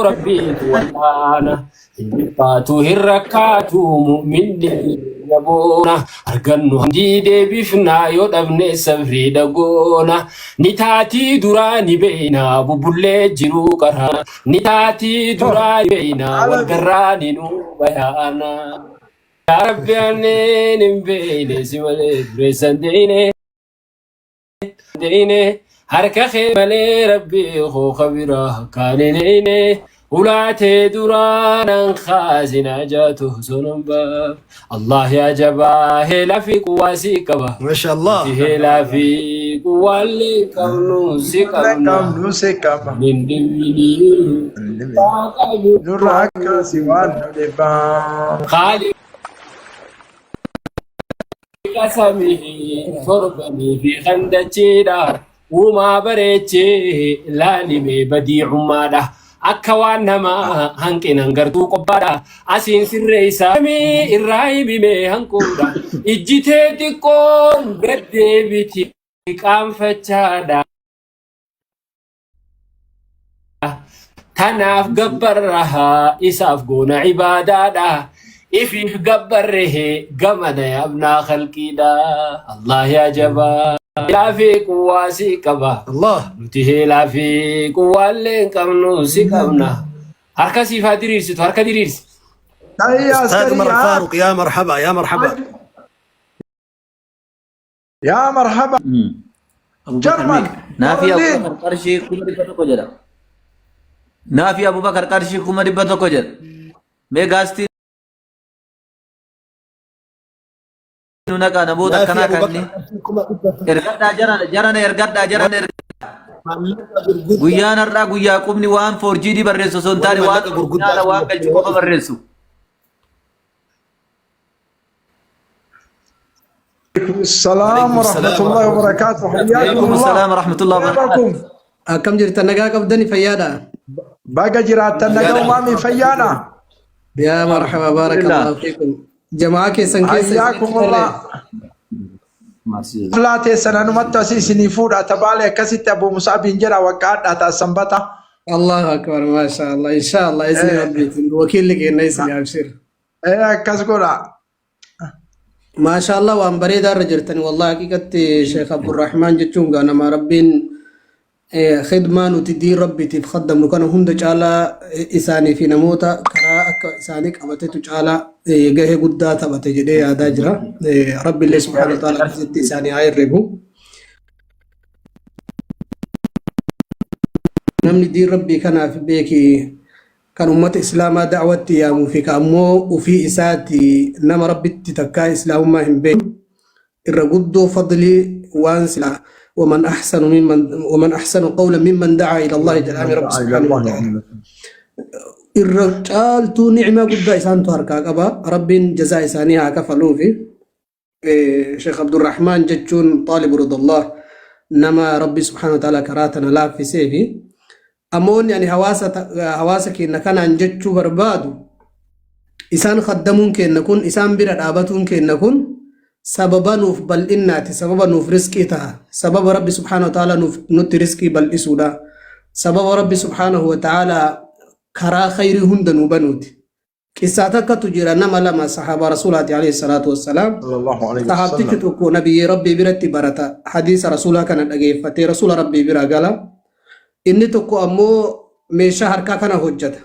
Rabbiitu wal'aana. Hin dhiphaatu hin rakkaatu mu'minni jaboona. Argannu hamdii deebifnaa yoo dhabne sabriidha goona. Ni taatii duraa ni beeyna bubbullee jiruu qara. Ni taatii duraa ni beeyna wal garraa ni nuu bayaana. Yaa Rabbi anneen hin beeyne si malee dureessan deeyne. Deeyne harka kee malee rabbi koo kabira kaan hin eeyne ulaatee duraa nan kaasina jaatu sonon baaf Allah yaa jabaa heelaa fi quwaa si qaba Masha Allah. nuti heelaa fi quwaallee qabnu si qabna Qabnu si qaba. hin dhimminii Nurraa kaasi waan nu dhibbaa. Kaali Qasamii torbanii fi kan dachiidha. Uumaa bareechee laalimee badiicummaadha. Akka waan namaa hanqinan gartuu qophaadha. Asiin sirreessaa irraa himimee hanquudha. Ijjitee xiqqoon gad deebiti qaanfachaadha. Tanaaf gabbarra isaaf goona ibaadaadha. Ifiif gabbarre gamana yaabnaa khalqiidha. Allah yaa jabaa. Heelaa fi quwwaa si qaba. Allah. Nuti heelaa fi quwwaallee hin qabnu si qabna. Harka siif haa diriirsitu harka diriirsi. Tahiyya Ustaad Umar askariyaa. Faaruq yaa marhaba yaa marhaba. Yaa marhaba. Abubakar Jarman. meeqa? Naafii Berliin. Abubakar qarshii 100,000 jedha. Naafii Abubakar qarshii 100,000 jedha. Mee gaastii nu naqaa namoota Naafii akkanaa Abubakar kanni. qarshii 100,000. Ergadhaa jarana jarana ergadhaa jarana ergadhaa. Maallaqa gurguddaa. Guyyaan har'aa guyyaa qubni waan 4GD barreessu osoo hin Warri taane waan maallaqa gurguddaa originaala waan galchu qofa barreessu. Salaam Alaikum wa salaam wa rahmatullahi wa rahmatullahi. barakatuh. Alaikum Hayyakumullah. salaam wa rahmatullahi wa barakatuh. Bakum. Akkam jirtan nagaa qabdani fayyaadha. Baga jiraattan naga Nagaadha. umaamii fayyaadha. Yaa marhaba Alhamdulillah. barakallahu fiikum. Jamaa keessan keessa isinitti tole. Hayyakumullah. Laa teessan anumatti asii isinii fuudha. Tabaale akkasitti Abu Musaabiin jedha waqqaadha ta'a sanbata. Allahu akbar maasha Allah insha Allah izni rabbiitiin wakiilli keenya isin abshir. Akkas godha. Maasha Allah waan bareedaa irra jirtani wallahi haqiqatti Sheekh Abdurrahmaan jechuun gaa nama rabbiin khidmaa nuti diin rabbiitiif khaddamnu kana hunda caalaa isaanii fi namoota karaa akka isaanii qabatetu caalaa gahee guddaa taphate jedhee yaadaa jira. Rabbiillee subhaanahu wa ta'ala akkasitti isaanii haa herregu. Namni diin rabbii kanaaf beeki kan ummata islaamaa da'watti yaamuu fi ka ammoo ufii isaati nama rabbitti takkaa islaamummaa hin beekne irra guddoo fadlii waan silaa waman ahsanu mimman waman ahsanu qawlan mimman da'aa ila Allahi jedhaame rabbi subhaanahu wa ta'ala irra caaltuu ni'maa guddaa isaantu harkaa qaba rabbiin jazaa isaanii haa kafaluufi Sheekh Abdurrahmaan jechuun xaalibu ridallah nama Rabbi subhaanahu wa ta'ala karaa tana laaffisee fi ammoo wanni ani hawaasa hawaasa keenya kanaan jechuu barbaadu isaan khaddamuun keenya kun isaan bira dhaabatuun keenya kun sababa nuuf bal'innaati sababa nuuf risqii taha sababa Rabbi subhaanahu wa ta'ala nuuf nutti risqii bal'isuudha sababa Rabbi subhaanahu wa ta'ala karaa khayrii hunda nuu banuuti. Qissaa takkatu jira nama lama sahaabaa rasuulaati alayhi salaatu wassalaam. Sallallahu alayhi Sahaabtichi wasallam. tokko nabiyyii rabbii biratti barata hadiisa rasuulaa kana dhageeffatee rasuula rabbii bira gala. Inni tokko ammoo meeshaa harkaa kana hojjeta.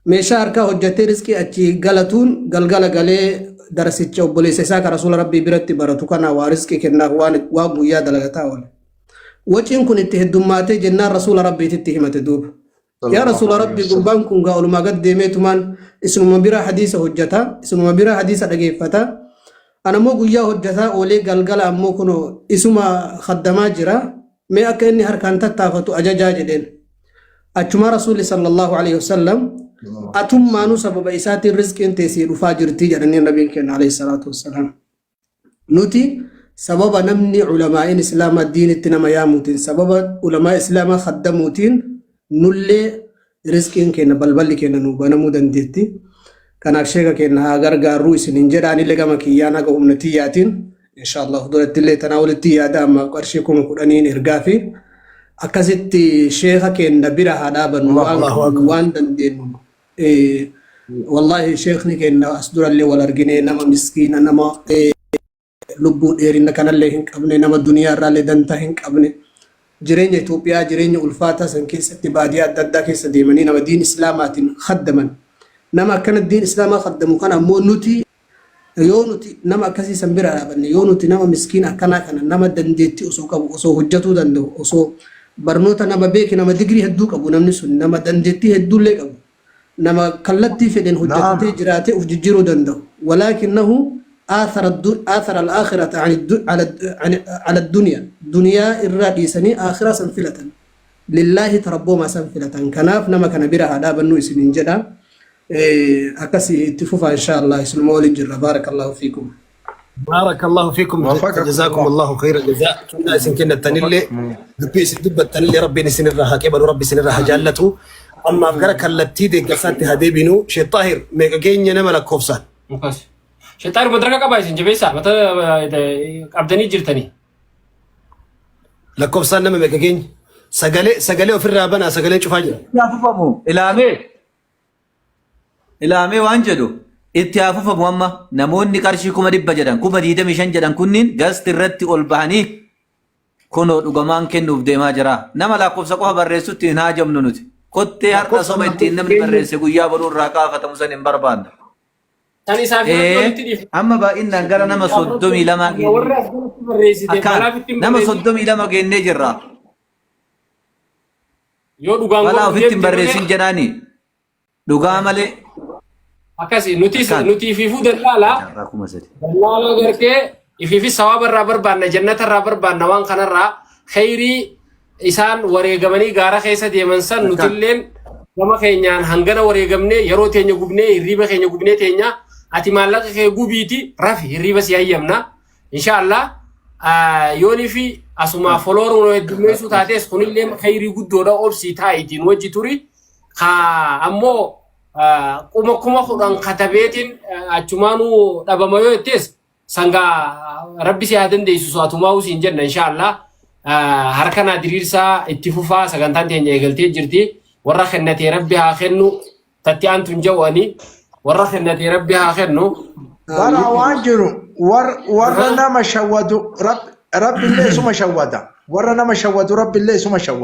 Meeshaa harkaa hojjetee riskii achi galatuun galgala galee darasicha obboleessa isaa kan rasuula rabbii biratti baratu kana waa riskii kennaaf waan waan guyyaa dalagataa oole. Waciin kun itti heddummaatee jennaan rasuula rabbiititti himate duuba. Yaa Sallallahu Rasuula alayhi Rabbi wasallam. gurbaan kun gaa olumaa gad deemee tumaan isinuma biraa hadiisa hojjata isinuma biraa hadiisa dhageeffata ana immoo guyyaa hojjataa oolee galgala ammoo kunoo isuma khaddamaa jira mee akka inni harkaan tattaafatu ajajaa jedheen achumaa Rasuulli sallallahu alaihi wasallam atummaanuu sababa isaatiin rizqiin tee sii dhufaa jirtii jedhaniin nabiin keenya alayhi salaatu wassalaam. Nuti sababa namni ulamaa'iin islaamaa diinitti nama yaamuutiin sababa ulamaa islaamaa khaddamuutiin nullee rizqiin keenya balballi keenya nuu banamuu dandeetti. Kanaaf sheeka keenya haa gargaarruu isiniin jedha anillee gama kiyyaan haga humna tiyyaatiin inshaallah duratti illee tanaa walitti yaada ammaaf qarshii 10,000 ergaa fi Akkasitti sheeka keenya bira haa dhaabannu waan Allahu qabnu akbar. waan dandeenyu. Wallaahi sheekni keenya as durallee wal argine, nama miskiina, nama lubbuu dheerina kanallee hin qabne, nama duniyaa irraallee dantaa hin qabne, jireenya Itoophiyaa jireenya ulfaataa san keessatti baadiyyaa adda addaa keessa deemanii nama diin islaamaatiin khaddaman. Nama akkana diin islaamaa khaddamu kana ammoo nuti yoo nuti nama akkasii san bira dhaabanne, yoo nuti nama miskiina akkanaa kana, nama dandeettii osoo qabu, osoo hojjetuu danda'u, osoo barnoota nama beeke, nama digirii hedduu qabu, namni sun nama dandeettii hedduullee qabu, nama kallattii fedhen hojjetatee jiraatee uf jijjiiruu danda'u, ولكنه آثر الآخرة عن الد... على عن... على الدنيا، دنيا irraa dhiisanii aakhira san filatan, lillaahi tarabboomaa san filatan. Kanaaf nama kana bira haa dhaabannu isiniin jedha. Akkasii itti fufaa, insha Allah isinuma waliin jirra. بارك الله فيكم. بارك الله فيكم. وفقكم جزاكم الله. الله خير الجزاء. Kennaa isin kennattanillee, dubbii isin dubbattanillee rabbiin isin irraa haa qeebalu, rabbi isin irraa haa jaallatu. Ammaaf gara kallattii deeggarsaatti haa deebinu. Sheekh Xaahir, meeqa keenya nama lakkoofsaan? Mukas. Sheexaari madaraka qabaa, isin jabeessaa mata qabdanii jirtanii. Lakkoofsaan nama meeqa keenya? Sagalee ofirraa banaa, sagalee cufaa jira. Itti haa fufamu ilaamee ilaamee waan jedhu itti haa fufamu. Amma namoonni qarshii 100,000 jedhan, 25,000 jedhan kunniin guest irratti ol bahanii kunoo dhugamaan kennuuf deemaa jira. Nama lakkoofsa qofa barreessutti hin haajamnu nuti. Kottee har'a Lakkoofsa soba ittiin namni barreesse guyyaa boruu irraa kaafatamu san hin barbaanna. San isaaf irratti walitti dhiifne. Amma baay'inaan gara nama 32 Warri geennee as jalatti barreessite akkaan balaaf ittiin nama barreessite 32 geennee jirra. Yoo dhugaan Balaa godhu ofitti hin deemte barreessin malee jedhaani dhugaa malee akkasi nutis akkaan. nuti ifiifuu dallaalaa Jaarraa 3,000. dallaalaa gartee ifiifi sawaaba irraa barbaanna, jannata irraa barbaanna, waan kanarraa khayrii isaan wareegamanii gaara keessa deeman san Akkaan. Nutilleen gama keenyaan hangana wareegamnee, yeroo teenya gubnee, hirriiba keenya gubnee teenya, ati maallaqa kee gubiiti rafi, hirriiba si hayyamna insha Allah. Yoonii fi asuma follower heddummeessuu taates kunillee khayrii guddoodha. Obsii taa'itiin wajji turi ka ammoo 10,000 katabeetiin achumaanuu dhabama yoo jettees sangaa rabbi si haa dandeessisu, atumaa siin jenna insha Allah. Harka naa diriirsaa, itti fufaa, sagantaan teenya eegaltee jirti. Warra kennatee rabbi haa kennu, tatti aantu hin jawwani, warra kennatee rabbi haa kennu. Bara waan jiru warra nama shawwadu rabbillee isuma shawwada. Warra nama shawwadu rabbillee isuma shawwada.